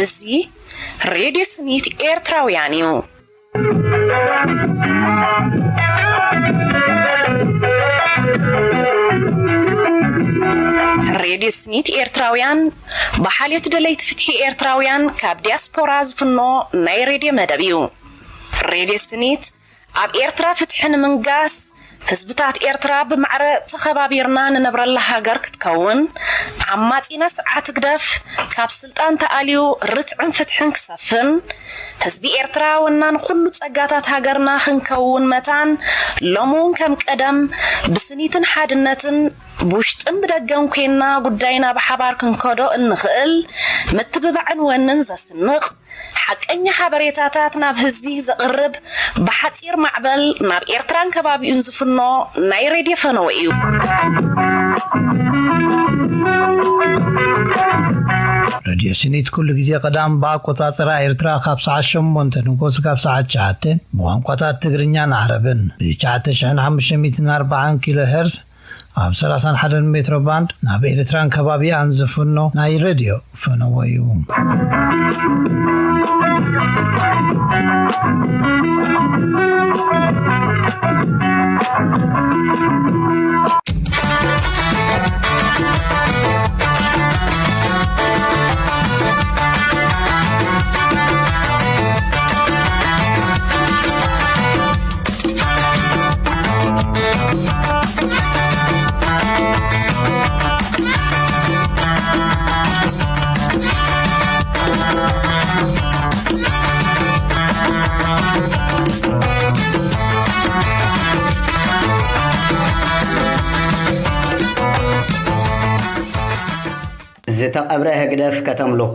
እዚ ሬድዮ ስኒት ኤርትራውያን እዩ። ሬድዮ ስኒት ኤርትራውያን ብሓልዮት ደለይቲ ፍትሒ ኤርትራውያን ካብ ዲያስፖራ ዝፍኖ ናይ ሬድዮ መደብ እዩ። ሬድዮ ስኒት ኣብ ኤርትራ ፍትሒ ንምንጋስ፣ ህዝብታት ኤርትራ ብማዕረ ተኸባቢርና ንነብረላ ሃገር ክትከውን፣ ዓማጺና ስርዓት ህግደፍ ካብ ስልጣን ተኣልዩ ርትዕን ፍትሕን ክሰፍን፣ ህዝቢ ኤርትራ ወናን ኩሉ ጸጋታት ሃገርና ክንከውን መታን፣ ሎሚ እውን ከም ቀደም ብስኒትን ሓድነትን ብውሽጥን ብደገን ኮይንና ጉዳይና ብሓባር ክንከዶ እንኽእል ምትብባዕን ወንን ዘስንቕ፣ ሓቀኛ ሓበሬታታት ናብ ህዝቢ ዘቕርብ፣ ብሓጺር ማዕበል ናብ ኤርትራን ከባቢኡን ዝፍኖ ናይ ሬድዮ ፈነወ እዩ። ሬድዮ ስኒት ኩሉ ግዜ ቀዳም ብኣቆጻጽራ ኤርትራ ካብ ሰዓት ሸሞንተ ንጎስ ካብ ሰዓት ትሽዓተ ብቋንቋታት ትግርኛን ዓረብን ብ ትሽዓተ ሽሕን ሓሙሽተ ሚእትን ኣርባዓን ኪሎ ሄርዝ ኣብ ሰላሳን ሓደን ሜትሮ ባንድ ናብ ኤርትራን ከባቢኣን ዝፍኖ ናይ ሬድዮ ፈነወ እዩ። ዝተቐብረ ህግደፍ ከተምልኹ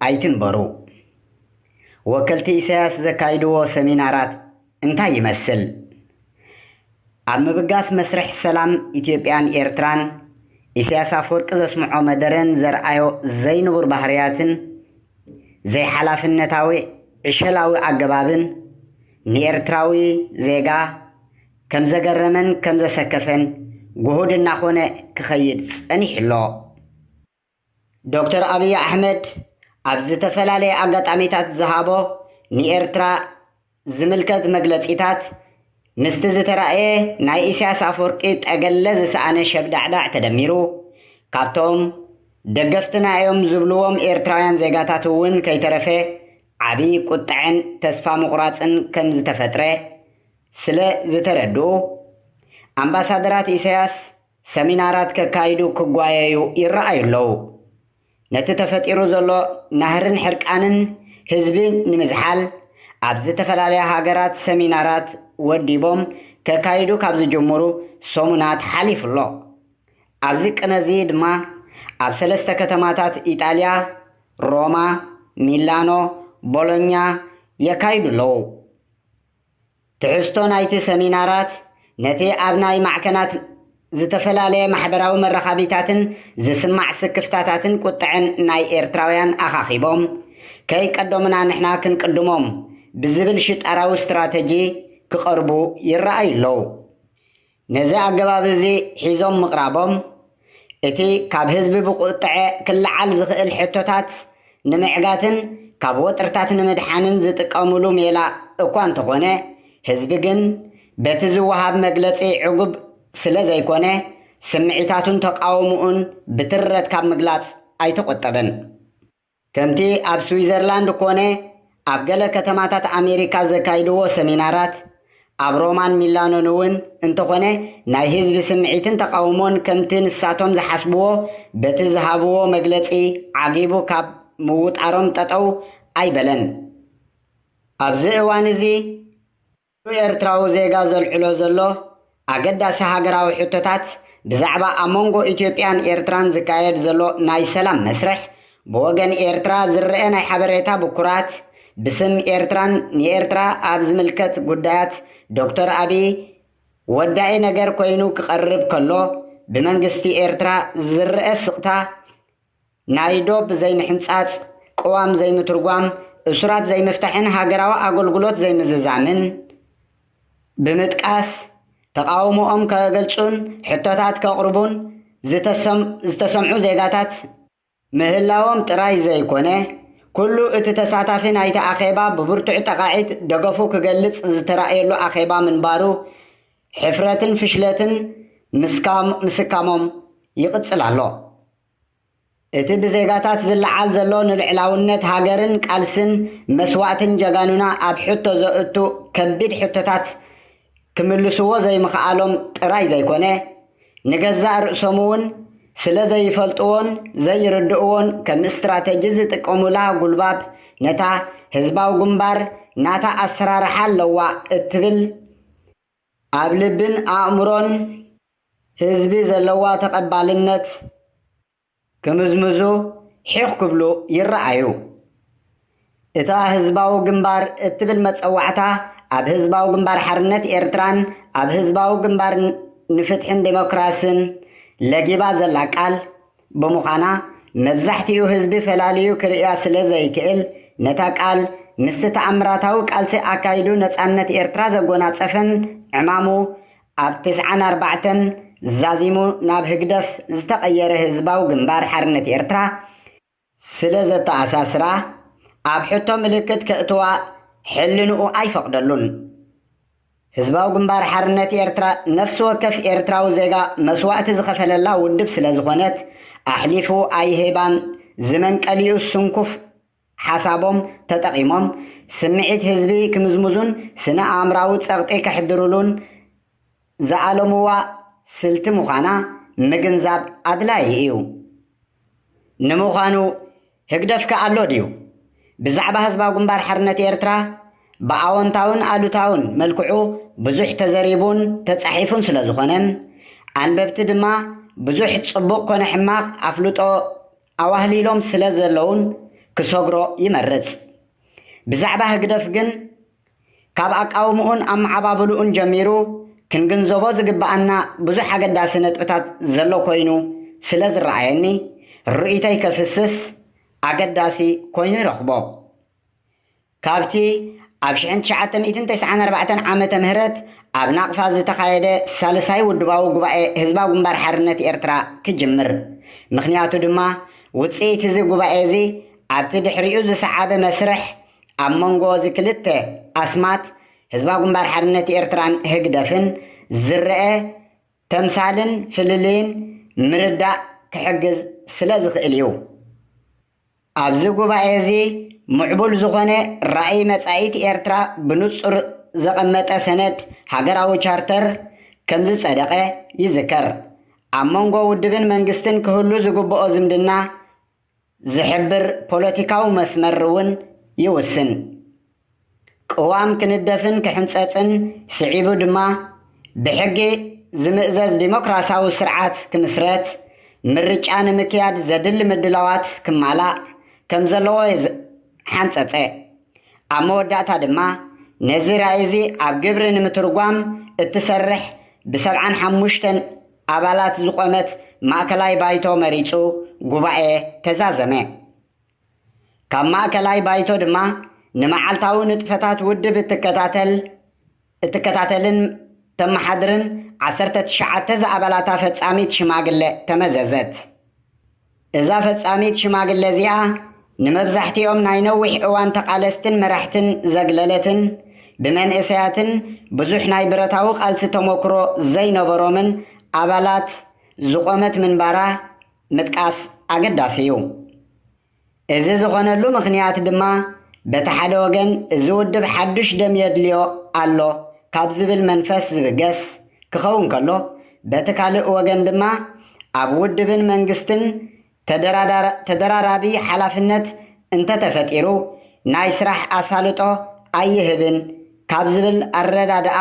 ኣይትንበሩ። ወከልቲ ኢሳያስ ዘካይድዎ ሰሚናራት እንታይ ይመስል? ኣብ ምብጋስ መስርሕ ሰላም ኢትዮጵያን ኤርትራን ኢሳያስ ኣፈወርቂ ዘስምዖ መደረን ዘርኣዮ ዘይንቡር ባህርያትን ዘይሓላፍነታዊ ዕሸላዊ ኣገባብን ንኤርትራዊ ዜጋ ከም ዘገረመን ከም ዘሰከፈን ግሁድ እናኾነ ክኸይድ ጸኒሑ ኣሎ። ዶክተር ኣብይ ኣሕመድ ኣብ ዝተፈላለየ ኣጋጣሚታት ዝሃቦ ንኤርትራ ዝምልከት መግለጺታት ምስቲ ዝተራእየ ናይ ኢሳያስ ኣፈወርቂ ጠገለ ዝሰኣነ ሸብዳዕዳዕ ተደሚሩ ካብቶም ደገፍትና እዮም ዝብልዎም ኤርትራውያን ዜጋታት እውን ከይተረፈ ዓብዪ ቁጥዐን ተስፋ ምቑራጽን ከም ዝተፈጥረ ስለ ዝተረድኡ ኣምባሳደራት ኢሳያስ ሰሚናራት ከካይዱ ክጓየዩ ይረኣዩ ኣለዉ። ነቲ ተፈጢሩ ዘሎ ናህርን ሕርቃንን ህዝቢ ንምዝሓል ኣብ ዝተፈላለያ ሃገራት ሰሚናራት ወዲቦም ከካይዱ ካብ ዝጅምሩ ሰሙናት ሓሊፉ ኣሎ። ኣብዚ ቅነዚ ድማ ኣብ ሰለስተ ከተማታት ኢጣልያ ሮማ፣ ሚላኖ፣ ቦሎኛ የካይዱ ኣለዉ። ትሕዝቶ ናይቲ ሰሚናራት ነቲ ኣብ ናይ ማዕከናት ዝተፈላለየ ማሕበራዊ መራኻቢታትን ዝስማዕ ስክፍታታትን ቁጥዐን ናይ ኤርትራውያን ኣኻኺቦም ከይቀደሙና ንሕና ክንቅድሞም ብዝብል ሽጣራዊ ስትራተጂ ክቐርቡ ይረኣዩ ኣለዉ። ነዚ ኣገባብ እዚ ሒዞም ምቕራቦም፣ እቲ ካብ ህዝቢ ብቁጥዐ ክለዓል ዝኽእል ሕቶታት ንምዕጋትን ካብ ወጥርታት ንምድሓንን ዝጥቀምሉ ሜላ እኳ እንተኾነ፣ ህዝቢ ግን በቲ ዝወሃብ መግለጺ ዕጉብ ስለ ዘይኮነ፣ ስምዒታቱን ተቓውምኡን ብትረት ካብ ምግላጽ ኣይተቖጠበን። ከምቲ ኣብ ስዊዘርላንድ ኮነ ኣብ ገለ ከተማታት ኣሜሪካ ዘካይድዎ ሰሚናራት፣ ኣብ ሮማን ሚላኖን እውን እንተኾነ ናይ ህዝቢ ስምዒትን ተቓውሞን ከምቲ ንሳቶም ዝሓስብዎ በቲ ዝሃብዎ መግለጺ ዓጊቡ ካብ ምውጣሮም ጠጠው ኣይበለን። ኣብዚ እዋን እዚ ኩሉ ኤርትራዊ ዜጋ ዘልዕሎ ዘሎ ኣገዳሲ ሃገራዊ ሕቶታት ብዛዕባ ኣብ መንጎ ኢትዮጵያን ኤርትራን ዝካየድ ዘሎ ናይ ሰላም መስርሕ፣ ብወገን ኤርትራ ዝረአ ናይ ሓበሬታ ብኩራት፣ ብስም ኤርትራን ንኤርትራ ኣብ ዝምልከት ጉዳያት ዶክተር ኣብይ ወዳኢ ነገር ኮይኑ ክቐርብ ከሎ፣ ብመንግስቲ ኤርትራ ዝረአ ስቕታ ናይ ዶብ ዘይምሕንጻጽ፣ ቅዋም ዘይምትርጓም፣ እሱራት ዘይምፍታሕን ሃገራዊ ኣገልግሎት ዘይምዝዛምን፣ ብምጥቃስ፣ ተቓውሞኦም ከገልጹን ሕቶታት ከቕርቡን ዝተሰም-፣ ዝተሰምዑ ዜጋታት ምህላዎም ጥራይ ዘይኮነ፣ ኩሉ እቲ ተሳታፊ ናይቲ ኣኼባ ብብርቱዕ ጠቓዒት ደገፉ ክገልጽ ዝተራእየሉ ኣኼባ ምንባሩ፣ ሕፍረትን ፍሽለትን ምስካም-፣ ምስካሞም ይቕጽል ኣሎ። እቲ ብዜጋታት ዝለዓል ዘሎ ንልዕላውነት ሃገርን ቃልስን መስዋእትን ጀጋኑና ኣብ ሕቶ ዘእቱ ከቢድ ሕቶታት ክምልስዎ ዘይምኽኣሎም ጥራይ ዘይኮነ፣ ንገዛእ ርእሶም እውን ስለ ዘይፈልጥዎን ዘይርድእዎን ከም ስትራተጂ ዝጥቀሙላ ጉልባብ ነታ ህዝባዊ ግንባር ናታ ኣሰራርሓ ኣለዋ እትብል ኣብ ልብን ኣእምሮን ህዝቢ ዘለዋ ተቐባልነት ክምዝምዙ ሒኽ ክብሉ ይረኣዩ። እታ ህዝባዊ ግንባር እትብል መጸዋዕታ ኣብ ህዝባዊ ግንባር ሓርነት ኤርትራን ኣብ ህዝባዊ ግንባር ንፍትሕን ዴሞክራስን ለጊባ ዘላ ቃል ብምዃና፣ መብዛሕትኡ ህዝቢ ፈላልዩ ክርእያ ስለ ዘይክእል፣ ነታ ቃል ምስቲ ተኣምራታዊ ቃልሲ ኣካይዱ ነጻነት ኤርትራ ዘጎናጸፈን ዕማሙ ኣብ ትስዓን ኣርባዕተን ዛዚሙ ናብ ህግደፍ ዝተቐየረ ህዝባዊ ግንባር ሓርነት ኤርትራ ስለ ዘተኣሳስራ፣ ኣብ ሕቶ ምልክት ከእትዋ ሕልንኡ ኣይፈቕደሉን። ህዝባዊ ግንባር ሓርነት ኤርትራ ነፍሲ ወከፍ ኤርትራዊ ዜጋ መስዋእቲ ዝኸፈለላ ውድብ ስለ ዝኾነት፣ ኣሕሊፉ ኣይህባን። ዝመንቀሊኡ ስንኩፍ ሓሳቦም ተጠቒሞም ስምዒት ህዝቢ ክምዝምዙን ስነ ኣእምራዊ ጸቕጢ ከሕድርሉን ዝኣለምዋ ስልቲ ምዃና ምግንዛብ ኣድላዪ እዩ። ንምዃኑ ህግደፍከ ኣሎ ድዩ? ብዛዕባ ህዝባዊ ግንባር ሓርነት ኤርትራ ብኣወንታውን ኣሉታውን መልክዑ ብዙሕ ተዘሪቡን ተጻሒፉን ስለ ዝኾነን፣ ኣንበብቲ ድማ ብዙሕ ጽቡቕ ኮነ ሕማቕ ኣፍልጦ ኣዋህሊሎም ስለ ዘለዉን ክሰግሮ ይመርጽ። ብዛዕባ ህግደፍ ግን ካብ ኣቃውምኡን ኣመዓባብልኡን ጀሚሩ ክንግንዘቦ ዝግብኣና ብዙሕ ኣገዳሲ ነጥብታት ዘሎ ኮይኑ ስለ ዝረኣየኒ፣ ርእይቶይ ከፍስስ ኣገዳሲ ኮይኑ ይረኽቦ። ካብቲ ኣብ ሽሕን ትሽዓተ ሚእትን ተስዓን ኣርባዕተን ዓመተ ምህረት ኣብ ናቕፋ ዝተኻየደ ሳልሳይ ውድባዊ ጉባኤ ህዝባዊ ግንባር ሓርነት ኤርትራ ክጅምር። ምኽንያቱ ድማ፣ ውጽኢት እዚ ጉባኤ እዚ ኣብቲ ድሕሪኡ ዝሰዓበ መስርሕ ኣብ መንጎ እዚ ክልተ ኣስማት ህዝባዊ ግንባር ሓርነት ኤርትራን ህግደፍን ዝረአ ተምሳልን ፍልልይን ምርዳእ ክሕግዝ ስለ ዝኽእል እዩ። ኣብዚ ጉባኤ እዚ ምዕቡል ዝኾነ ራእይ መጻኢት ኤርትራ ብንጹር ዘቐመጠ ሰነድ ሃገራዊ ቻርተር ከም ዝጸደቐ ይዝከር። ኣብ መንጎ ውድብን መንግስትን ክህሉ ዝግብኦ ዝምድና ዝሕብር ፖለቲካዊ መስመር እውን ይውስን። ቅዋም ክንደፍን ክሕንጸጽን፣ ስዒቡ ድማ ብሕጊ ዝምእዘዝ ዲሞክራሲያዊ ስርዓት ክምስረት፣ ምርጫ ንምክያድ ዘድሊ ምድላዋት ክማላእ ከም ዘለዎ ይዝ-፣ ሓንጸጸ። ኣብ መወዳእታ ድማ ነዚ ራእይ እዚ ኣብ ግብሪ ንምትርጓም እትሰርሕ ብሰብዓን ሓሙሽተን ኣባላት ዝቖመት ማእከላይ ባይቶ መሪጹ ጉባኤ ተዛዘመ። ካብ ማእከላይ ባይቶ ድማ ንመዓልታዊ ንጥፈታት ውድብ እትከታተል፣ እትከታተልን ተመሓድርን ዓሰርተ ትሽዓተ ዝኣባላታ ፈጻሚት ሽማግለ ተመዘዘት። እዛ ፈጻሚት ሽማግለ እዚኣ ንመብዛሕትኦም ናይ ነዊሕ እዋን ተቓለስትን መራሕትን ዘግለለትን ብመንእሰያትን ብዙሕ ናይ ብረታዊ ቃልሲ ተመክሮ ዘይነበሮምን ኣባላት ዝቖመት ምንባራ ምጥቃስ ኣገዳሲ እዩ። እዚ ዝኾነሉ ምኽንያት ድማ፣ በቲ ሓደ ወገን እዚ ውድብ ሓዱሽ ደም የድልዮ ኣሎ ካብ ዝብል መንፈስ ዝብገስ ክኸውን ከሎ፣ በቲ ካልእ ወገን ድማ ኣብ ውድብን መንግስትን ተደራዳራ-፣ ተደራራቢ ሓላፍነት እንተተፈጢሩ ናይ ስራሕ ኣሳልጦ ኣይህብን ካብ ዝብል ኣረዳድኣ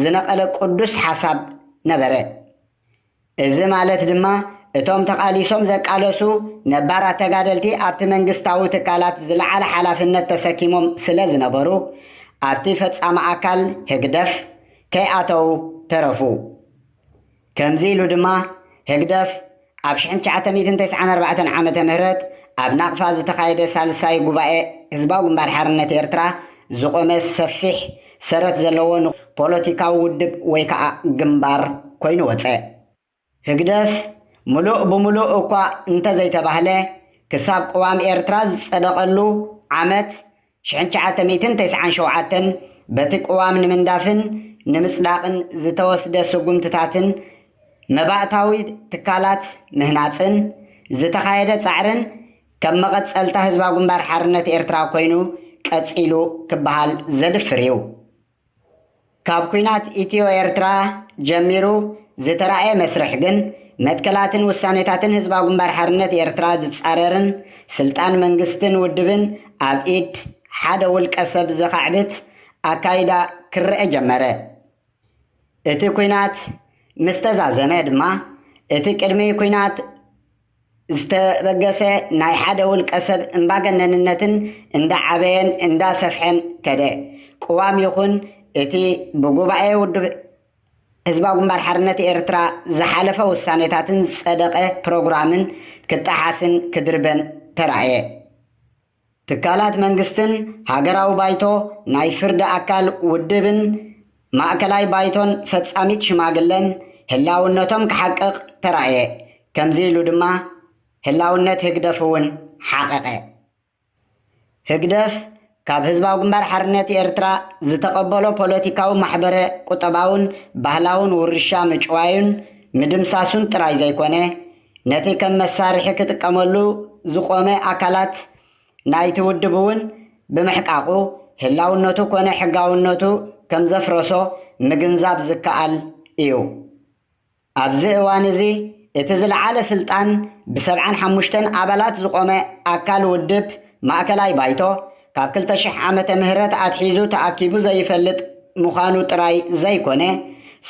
ዝነቐለ ቅዱስ ሓሳብ ነበረ። እዚ ማለት ድማ፣ እቶም ተቓሊሶም ዘቃለሱ ነባራት ተጋደልቲ ኣብቲ መንግስታዊ ትካላት ዝለዓለ ሓላፍነት ተሰኪሞም ስለ ዝነበሩ፣ ኣብቲ ፈጻሚ ኣካል ህግደፍ ከይኣተዉ ተረፉ። ከምዚ ኢሉ ድማ፣ ህግደፍ ኣብ ሽሕን ትሽዓተ ሚእትን ተስዓን ኣርባዕተን ዓመተ ምህረት ኣብ ናቕፋ ዝተኻየደ ሳልሳይ ጉባኤ ህዝባዊ ግንባር ሓርነት ኤርትራ ዝቖመ ሰፊሕ ሰረት ዘለዎ ን-፣ ፖለቲካዊ ውድብ ወይ ከዓ ግንባር ኮይኑ ወፀ። ህግደፍ ምሉእ ብምሉእ እኳ እንተዘይተባህለ፣ ክሳብ ቅዋም ኤርትራ ዝጸደቐሉ ዓመት ሽሕን ትሽዓተ ሚእትን ተስዓን ሸውዓተን፣ በቲ ቅዋም ንምንዳፍን ንምጽዳቕን ዝተወስደ ስጉምትታትን መባእታዊ ትካላት ምህናጽን ዝተኻየደ ጻዕርን ከም መቐጸልታ ህዝባዊ ግንባር ሓርነት ኤርትራ ኮይኑ ቀጺሉ ክበሃል ዘድፍር እዩ። ካብ ኲናት ኢትዮ ኤርትራ ጀሚሩ ዝተራእየ መስርሕ ግን፣ መትከላትን ውሳኔታትን ህዝባዊ ግንባር ሓርነት ኤርትራ ዝጻረርን፣ ስልጣን መንግስትን ውድብን ኣብ ኢድ ሓደ ውልቀ ሰብ ዘኻዕብት ኣካይዳ ክረአ ጀመረ። እቲ ኲናት ምስ ተዛዘመ ድማ፣ እቲ ቅድሚ ኲናት ዝተበገሰ ናይ ሓደ ውልቀ ሰብ እምባገነንነትን እንዳዓበየን እንዳሰፍሐን ከደ። ቅዋም ይኹን እቲ ብጉባኤ ውድብ ህዝባዊ ግንባር ሓርነት ኤርትራ ዝሓለፈ ውሳኔታትን ዝጸደቐ ፕሮግራምን ክጠሓስን ክድርበን ተራእየ። ትካላት መንግስትን ሃገራዊ ባይቶ፣ ናይ ፍርዲ ኣካል ውድብን ማእከላይ ባይቶን ፈጻሚት ሽማግለን ህላውነቶም ክሓቅቕ ተራእየ። ከምዚ ኢሉ ድማ ህላውነት ህግደፍ እውን ሓቐቐ። ህግደፍ ካብ ህዝባዊ ግንባር ሓርነት ኤርትራ ዝተቐበሎ ፖለቲካዊ፣ ማሕበረ ቁጠባውን ባህላውን ውርሻ ምጭዋዩን ምድምሳሱን ጥራይ ዘይኮነ፣ ነቲ ከም መሳርሒ ክጥቀመሉ ዝቖመ ኣካላት ናይቲ ውድብ እውን ብምሕቃቑ፣ ህላውነቱ ኮነ ሕጋውነቱ ከም ዘፍረሶ ምግንዛብ ዝከኣል እዩ። ኣብዚ እዋን እዚ፣ እቲ ዝለዓለ ስልጣን ብሰብዓን ሓሙሽተን ኣባላት ዝቖመ ኣካል ውድብ ማእከላይ ባይቶ፣ ካብ ክልተ ሽሕ ዓመተ ምህረት ኣትሒዙ ተኣኪቡ ዘይፈልጥ ምዃኑ ጥራይ ዘይኮነ፣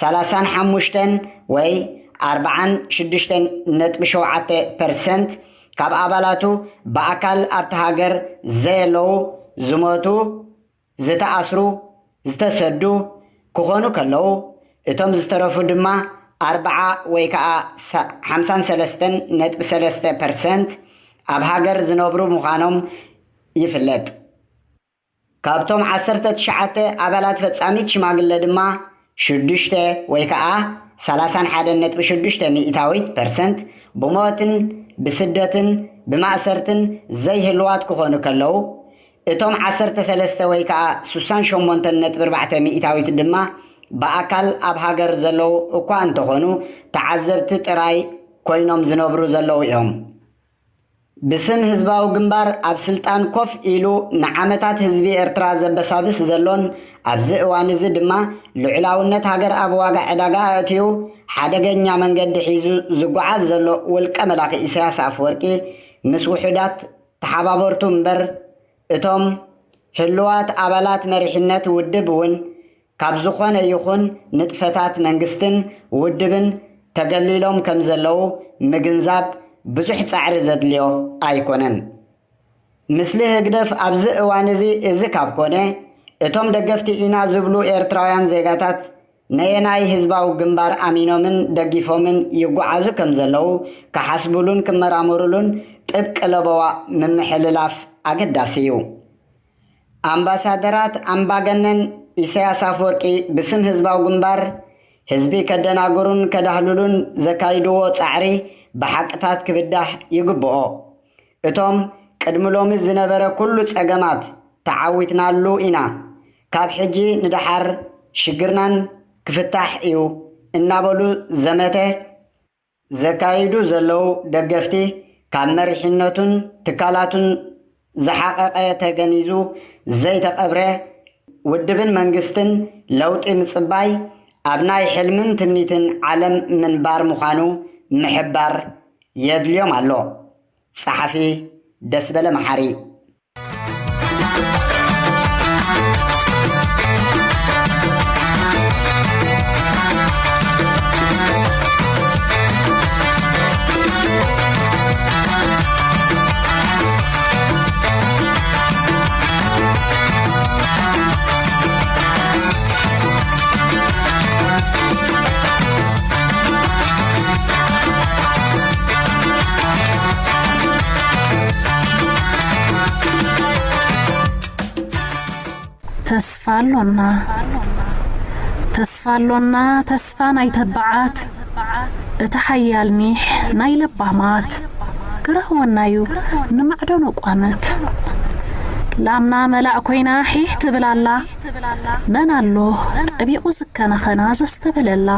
ሰላሳን ሓሙሽተን ወይ ኣርባዓን ሽዱሽተን ነጥቢ ሸውዓተ ፐርሰንት ካብ ኣባላቱ ብኣካል ኣብቲ ሃገር ዘየለዉ፣ ዝሞቱ፣ ዝተኣስሩ፣ ዝተሰዱ ክኾኑ ከለዉ፣ እቶም ዝተረፉ ድማ ኣርብዓ ወይ ከዓ ሓምሳን ሰለስተን ነጥቢ ሰለስተ ፐርሰንት ኣብ ሃገር ዝነብሩ ምዃኖም ይፍለጥ። ካብቶም ዓሰርተ ትሽዓተ ኣባላት ፈጻሚት ሽማግለ ድማ ሽዱሽተ ወይ ከዓ ሰላሳን ሓደን ነጥቢ ሽዱሽተ ሚእታዊት ፐርሰንት ብሞትን ብስደትን ብማእሰርትን ዘይህልዋት ክኾኑ ከለዉ፣ እቶም ዓሰርተ ሰለስተ ወይ ከዓ ስሳን ሸሞንተን ነጥቢ ኣርባዕተ ሚእታዊት ድማ ብኣካል ኣብ ሃገር ዘለዉ እኳ እንተኾኑ፣ ተዓዘብቲ ጥራይ ኮይኖም ዝነብሩ ዘለዉ እዮም። ብስም ህዝባዊ ግንባር ኣብ ስልጣን ኮፍ ኢሉ ንዓመታት ህዝቢ ኤርትራ ዘበሳብስ ዘሎን ኣብዚ እዋን እዚ ድማ ልዑላውነት ሃገር ኣብ ዋጋ ዕዳጋ ኣእትዩ ሓደገኛ መንገዲ ሒዙ ዝጓዓዝ ዘሎ ውልቀ መላኺ ኢሳያስ ኣፈወርቂ፣ ምስ ውሑዳት ተሓባበርቱ እምበር፣ እቶም ህሉዋት ኣባላት መሪሕነት ውድብ እውን ካብ ዝኾነ ይኹን ንጥፈታት መንግስትን ውድብን ተገሊሎም ከም ዘለዉ ምግንዛብ ብዙሕ ጻዕሪ ዘድልዮ ኣይኮነን። ምስሊ ህግደፍ ኣብዚ እዋን እዚ እዚ ካብ ኮነ፣ እቶም ደገፍቲ ኢና ዝብሉ ኤርትራውያን ዜጋታት ነየናይ ህዝባዊ ግንባር ኣሚኖምን ደጊፎምን ይጓዓዙ ከም ዘለዉ ክሓስብሉን ክመራመሩሉን ጥብቂ ለበዋ ምምሕልላፍ ኣገዳሲ እዩ። ኣምባሳደራት ኣምባገነን ኢሳያስ ኣፈወርቂ ብስም ህዝባዊ ግንባር ህዝቢ ከደናግሩን ከዳህልሉን ዘካይድዎ ጻዕሪ ብሓቅታት ክብዳህ ይግብኦ። እቶም ቅድሚ ሎሚ ዝነበረ ኩሉ ጸገማት ተዓዊትናሉ ኢና፣ ካብ ሕጂ ንደሓር ሽግርናን ክፍታሕ እዩ እናበሉ ዘመተ ዘካይዱ ዘለዉ ደገፍቲ፣ ካብ መሪሕነቱን ትካላቱን ዝሓቐቐ ተገኒዙ ዘይተቐብረ ውድብን መንግስትን ለውጢ ምጽባይ ኣብ ናይ ሕልምን ትምኒትን ዓለም ምንባር ምዃኑ ምሕባር የድልዮም ኣሎ። ጸሓፊ ደስበለ መሓሪ። ተስፋ ኣሎና። ተስፋ ኣሎና፣ ተስፋ ናይ ተባዓት፣ እቲ ሓያል ኒሕ ናይ ለባማት፣ ክረህወናዩ ንማዕዶ ነቋመት። ላምና መላእ ኮይና ሒሕ ትብል ኣላ፣ መን ኣሎ ጠቢቑ ዝከናኸና ዘስተብህለላ?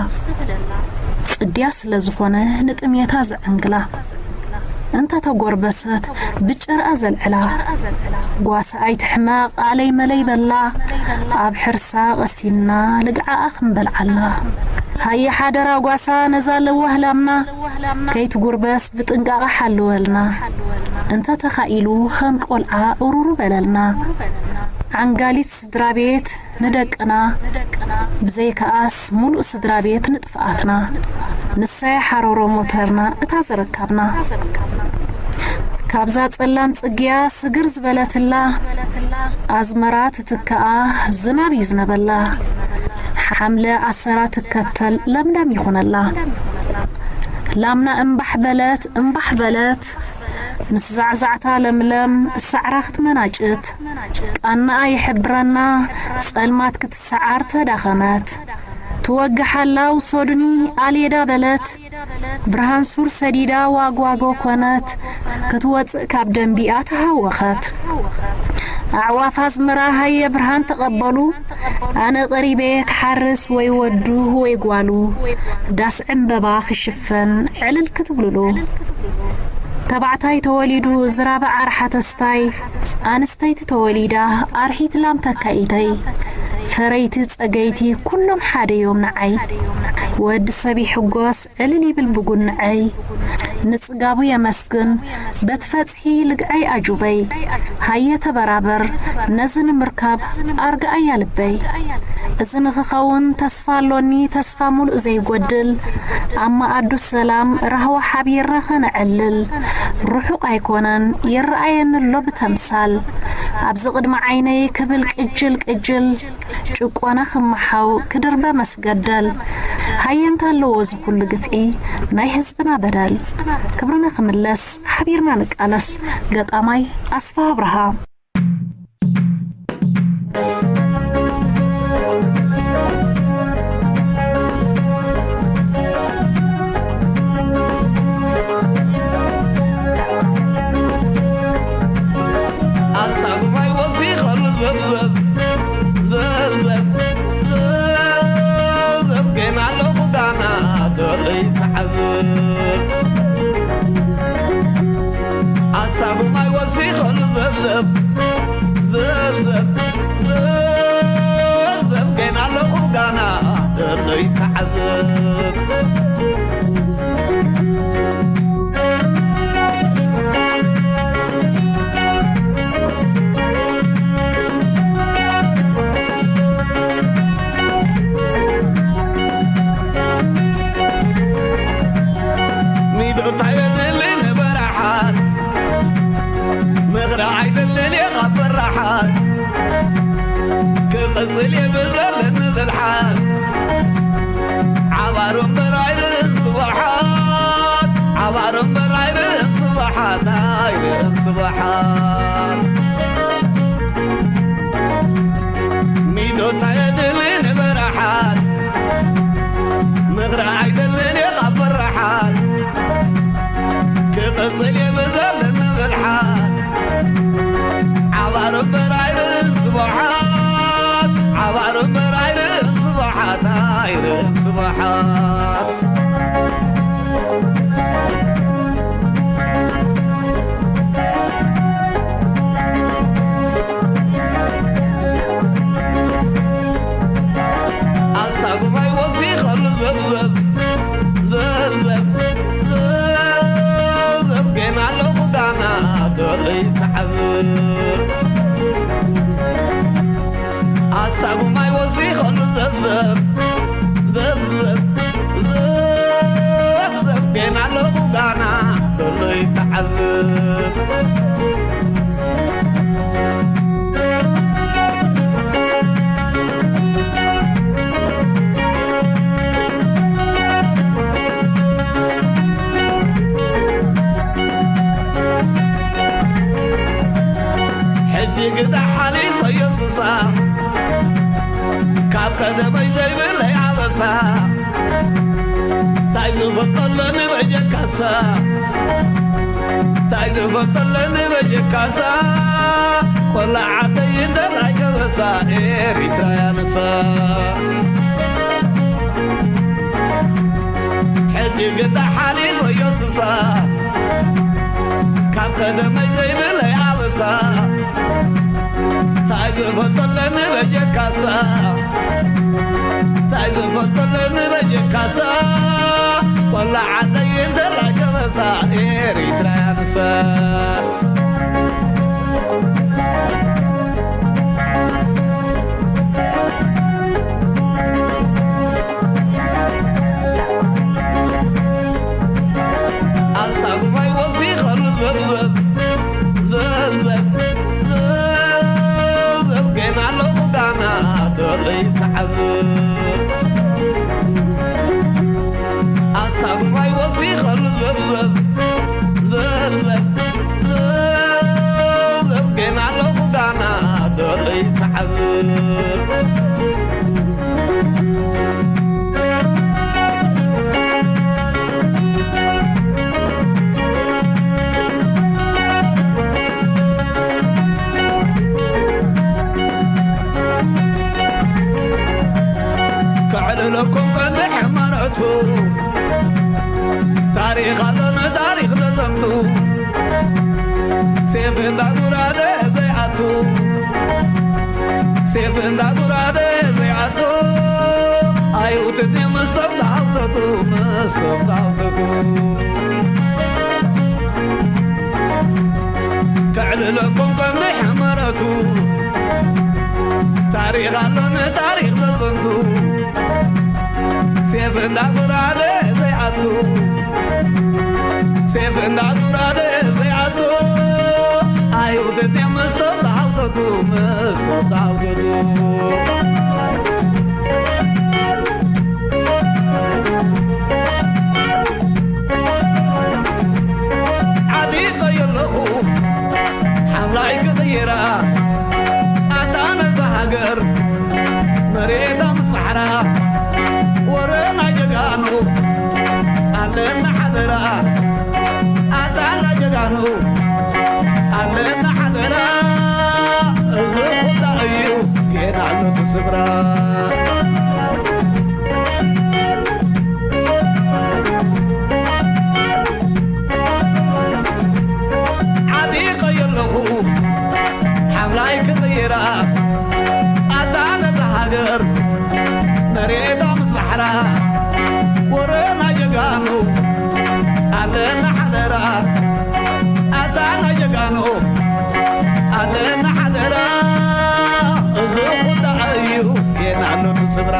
ጽድያ ስለ ዝኾነ ንጥሜታ ዘዕንግላ፣ እንተ ተጎርበሰት ብጭርኣ ዘልዕላ፣ ጓሳ ኣይትሕመቕ ኣለይ መለይ በላ፣ ኣብ ሕርሳ ቀሲና ልግዓኣ ክንበልዓላ። ሃየ ሓደራ ጓሳ ነዛ ለዋህ ላምና፣ ከይትጉርበስ ብጥንቃቐ ሓልወልና። እንተ ተኻኢሉ ኸም ቆልዓ እሩሩ በለልና። ዓንጋሊት ስድራ ቤት ንደቅና፣ ብዘይከኣስ ሙሉእ ስድራ ቤት ንጥፍኣትና። ንሳ እያ ሓሮሮ ሞተርና እታ ዘረካብና። ካብዛ ጸላም ጽግያ ስግር ዝበለትላ፣ ኣዝመራ ትትከኣ ዝናብ ይዝነበላ። ሓምለ ኣሰራ ትከተል ለምለም ይኹነላ። ላምና እምባሕ በለት፣ እምባሕ በለት፣ ምስ ዛዕዛዕታ ለምለም ሳዕራ ክትመናጭት። ቃናኣ ይሕብረና፣ ጸልማት ክትሰዓር ተዳኸመት። ትወግሓላ ውሰዱኒ ኣልየዳ በለት፣ ብርሃን ሱር ሰዲዳ ዋግዋጎ ኮነት፣ ክትወጽእ ካብ ደንቢኣ ተሃወኸት። ኣዕዋፍ ኣዝመራ ሃየ ብርሃን ተቐበሉ፣ ኣነ ቀሪበ ክሓርስ ወይ ወዱ ወይ ጓሉ፣ ዳስ ዕምበባ ክሽፈን ዕልል ክትብሉሉ። ተባዕታይ ተወሊዱ ዝራበ ዓርሓ ተስታይ፣ ኣንስተይቲ ተወሊዳ ኣርሒት ላም ተካኢተይ። ፈረይቲ ጸገይቲ ኩሎም ሓደ እዮም ንዓይ። ወዲ ሰብ ይሕጎስ ዕልል ይብል ብጉንዐይ። ንጽጋቡ የመስግን በቲ ፈጽሒ ልግዐይ ኣጁበይ። ሃየ ተበራበር ነዚ ንምርካብ ኣርግኣያ ልበይ። እዚ ንኽኸውን ተስፋ ኣሎኒ ተስፋ ሙሉእ ዘይጎድል። ኣብ መኣዱ ሰላም ራህዋ ሓቢርና ኸነዕልል። ርሑቕ ኣይኮነን ይረኣየኒ ኣሎ ብተምሳል። ኣብዚ ቅድሚ ዓይነይ ክብል ቅጅል ቅጅል። ጭቆና ክመሓው ክድርበ መስገደል። ሃየ እንተ ኣለዎ እዚ ኩሉ ግፍዒ ናይ ህዝብና በደል። ክብርና ክምለስ ሓቢርና ንቃለስ። ገጣማይ ኣስፋ ኣብርሃ። ኣሳብ ማይ ወሲኸሉ ዘብዘብ፣ ዘብዘብ፣ ዘብዘብ፣ ጌና ኣለኹ ጋና ደለይ ክዓዝብ። ኣሳብ ማይ ወሲኸሉ ዘብዘብ፣ ዘብዘብ፣ ዘብዘብ፣ ጌና ኣለኹ ጋና ደለይ ክዓዝብ። ሚዶታ የድልን በረሓት፣ ምኽሪ ኣይደልን እየ ካብ በረሓት። ክቕጽል እየ ብዘለኒ ብልሓት፣ ዓባሩ እምበር ኣይርእን ስብሓት፣ ዓባሩ እምበር ኣይርእን ስብሓት፣ ኣይርእን ስብሓት። ሚዶታ የድልን በረሓት፣ ምኽሪ ኣይደልን እየ ካብ በረሓት። ክቕጽል እየ ብዘለኒ ብልሓት፣ ዓባሩ እምበር ኣይርእን ስብሓት፣ ዓባሩ እምበር ኣይርእን ስብሓት፣ ኣይርእን ስብሓት። ኣሳብ ማይ ወሲኸሉ ዘብዘብ፣ ዘብዘብ፣ ዘብዘብ፣ ጌና ኣለኹ ጋና ደለይ ክዓዝብ። ኣሳብ ማይ ወሲኸሉ ዘብዘብ፣ ዘብዘብ፣ ዘብዘብ፣ ጌና ኣለኹ ጋና ደለይ ክዓዝብ። ሕጂ ግዳ ሓሊፈዮ ሱሳ፣ ካብ ቀደመይ ዘይብለይ እንታይ ዝፈልጠለኒ በጀካሳ እንታይ ዝፈልጠለኒ በጀካሳ ቆላ ዓደይ እንደራይ ከበሳ ኤሪትራያ ንሳ ሕጂ ግዳ ሓሊፎ የሱሳ ካብ ቀደመይ ዘይብለይ ኣበሳ እንታይ ዝፈልጠለኒ በጀካሳ እንታይ ዝፈልጠለኒ በጀካሳ ቆላ ዓደይ እንደራይ ከበሳ ኤሪትራያ ንሳ ኣሳጉማይ ወሲኸሉ ዘብዘብ ዘብዘብ ዘብዘብ ገና ኣለኹ ጋና ዶለይ ተዓዝብ ኣሳጉማይ ወሲኸሉ ዘብዘብ ዘብዘብ ዘብዘብ ገና ኣለኹ ጋና ዶለይ ተዓዝብ ከዕልለኩም በዝሕ መረቱ ታሪኽ ኣሎ ንታሪኽ ዘዘምቱ ሴፍ እንዳ ጉራደ ዘይኣቱ ሴፍ እንዳ ጉራደ ዘይኣቱ ኣይውትኒ ምስቶም ተሃውተቱ ምስቶም ተሃውተቱ ከዕልለኩም ከም ዘይሐመረቱ ታሪኽ ኣሎ ንታሪኽ ዘዘንቱ ሴፍ እንዳ ጉራደ ዘይኣቱ ሴፍ እንዳ ጉራደ ዘይኣቱ ኣይውትኒ ምስቶም ተሃውተቱ ምስቶም ተሃውተቱ ዓቢቐ የለኹ ሓምላይ ክቕይራ ኣታ ነዛ ሃገር መሬታ ምስ ባሕራ ወረና ጀጋኑ ኣለና ሓደራ ኣታ ና ጀጋኑ ኣለና ሓደራ እዚ ኩላ እዩ ጌና ኣሎ ትስብራ ዓቢቐ የለኹ ሓምላይ ክቕይራ ኣታ ነዛ ሃገር መሬታ ምስ ባሕራ ወረና ጀጋኑ ኣለና ሓደራ ኣታ ና ጀጋኑ ኣለና ሓደራ እዚ ኩላ እዩ ጌና ኣሎ ትስብራ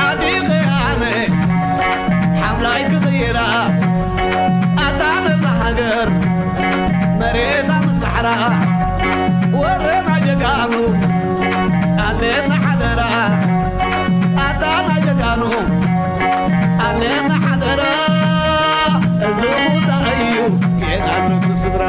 ዓቢቐ ኣነ ሓምላይ ክቕይራ ኣታ ነዛ ሃገር መሬታ ምስ ባሕራ ወረና ጀጋኑ ኣለና ሓደራ ኣታ ና ጀጋኑ ኣለና ሓደራ እዚ ኩላ እዩ ጌና ኣሎ ትስብራ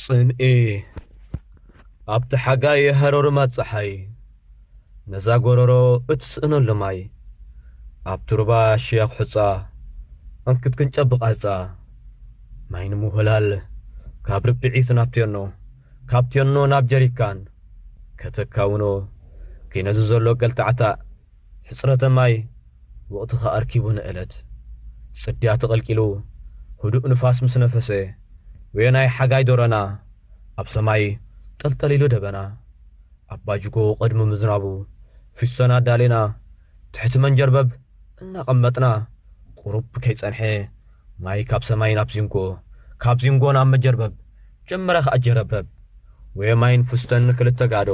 ጽምኢ ኣብቲ ሓጋይ ሃሮርማት ጸሓይ ነዛ ጎረሮ እትስእነሉ ማይ፣ ኣብቲ ሩባ ሽያኽ ሑጻ፣ ዕንክት ክንጨብቕ ኣጻ። ማይ ንምውህላል፣ ካብ ርብዒት ናብ ቴኖ፣ ካብ ቴኖ ናብ ጀሪካን፣ ከተካውኖ፣ ከይነዚ ዘሎ ገልታዕታዕ፣ ሕጽረተ ማይ፣ ወቕቲ ከኣ ኣርኪቡ ንእለት። ጽድያ ተቐልቂሉ፣ ህዱእ ንፋስ ምስ ነፈሰ፣ ወየናይ ሓጋይ ዶረና፣ ኣብ ሰማይ ጠልጠል ኢሉ ደበና። ኣባጅጎ ቅድሚ ምዝናቡ፣ ፊሶና ኣዳሊና፣ ትሕቲ መንጀርበብ እናቐመጥና፣ ቁሩብ ከይጸንሐ፣ ማይ ካብ ሰማይ ናብ ዚንጎ፣ ካብ ዚንጎ ናብ መጀርበብ ጀመረ ከኣ ጀረብረብ። ወየ ማይን ፊሶን ክልተ ጋዶ፣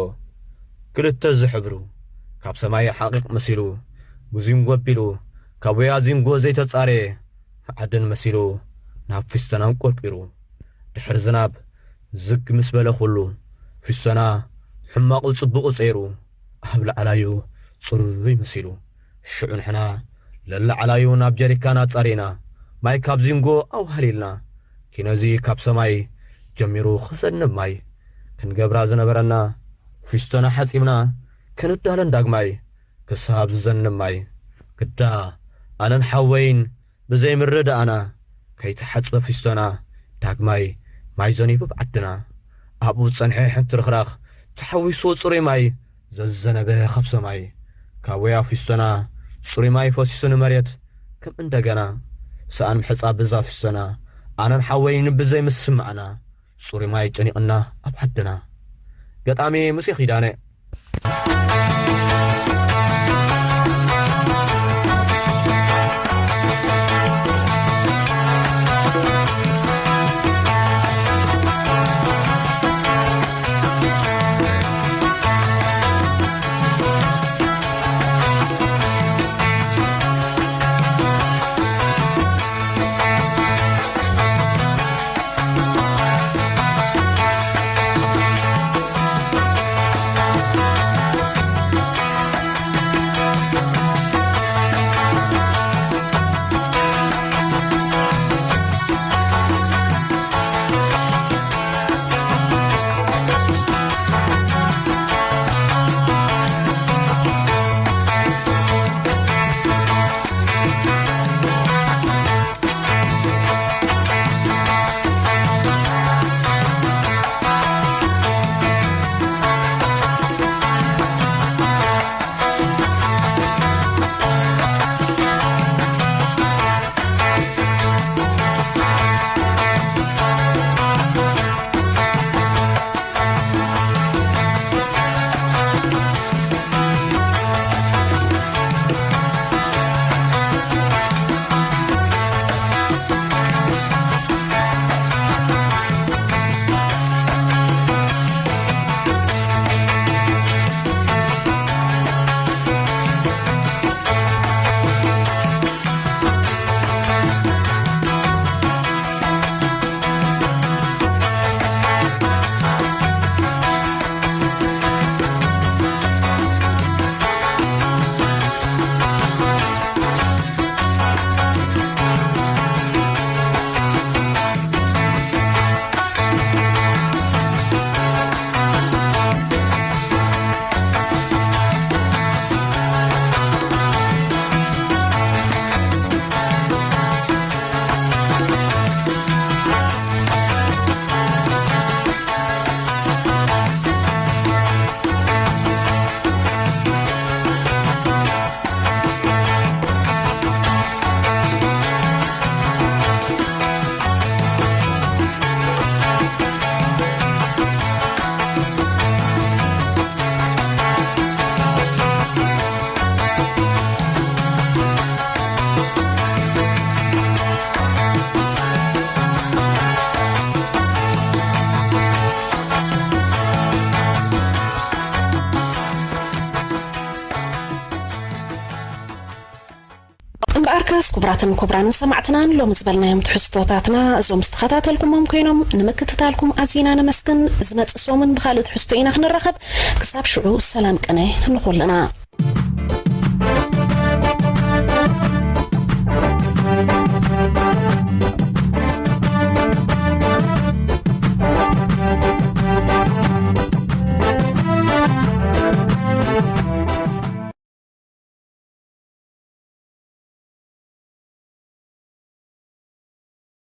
ክልተ ዝሕብሩ፣ ካብ ሰማይ ሓቒቕ መሲሉ፣ ብዚንጎ ኣቢሉ፣ ካብ ወያ ዚንጎ ዘይተጻረየ፣ መዓድን መሲሉ፣ ናብ ፊሶና ኣንቆርቂሩ። ድሕሪ ዝናብ ዝግ ምስ በለ ኩሉ፣ ፊሶና ሕማቑ ጽቡቑ ጸይሩ፣ ኣብ ላዕላዩ ጽሩይ መሲሉ። ሽዑ ንሕና ለላዕላዩ ናብ ጀሪካን ኣጻሪና፣ ማይ ካብ ዚንጎ ኣውሃሊልና። ኪኖዚ ካብ ሰማይ ጀሚሩ ክዘንብ ማይ። ክንገብራ ዝነበረና፣ ፊስቶና ሓጺብና፣ ክንዳለን ዳግማይ ክሳብ ዝዘንብ ማይ። ግዳ ኣነን ሓወይን ብዘይ ምርድኣና፣ ከይተሓጽበ ፊስቶና ዳግማይ ማይ ዘኒቡ ኣብ ዓድና። ኣብኡ ዝጸንሐ ሓንቲ ርኽራኽ ተሓዊስዎ ጽሩይ ማይ ዘዘነበ ካብ ሰማይ። ካብ ወያ ፊስቶና ጽሩይ ማይ ፈሲሱ ንመሬት ከም እንደገና። ሰኣን ምሕጻብ ብዛ ፊስቶና ኣነን ሓወይን ብዘይ ምስምዓና ጽሩይ ማይ ጨኒቕና ኣብ ዓድና። ገጣሚ ሙሴ ኪዳነ። እምበኣርከስ፣ ክቡራትን ክቡራንን ሰማዕትና፣ ንሎሚ ዝበልናዮም ትሕዝቶታትና፣ እዞም ዝተኸታተልኩሞም ኮይኖም፣ ንምክትታልኩም ኣዚና ነመስግን። ዝመጽእ ሰሙን ብኻልእ ትሕዝቶ ኢና ክንራኸብ። ክሳብ ሽዑ፣ ሰላም ቅነ ንኹልና።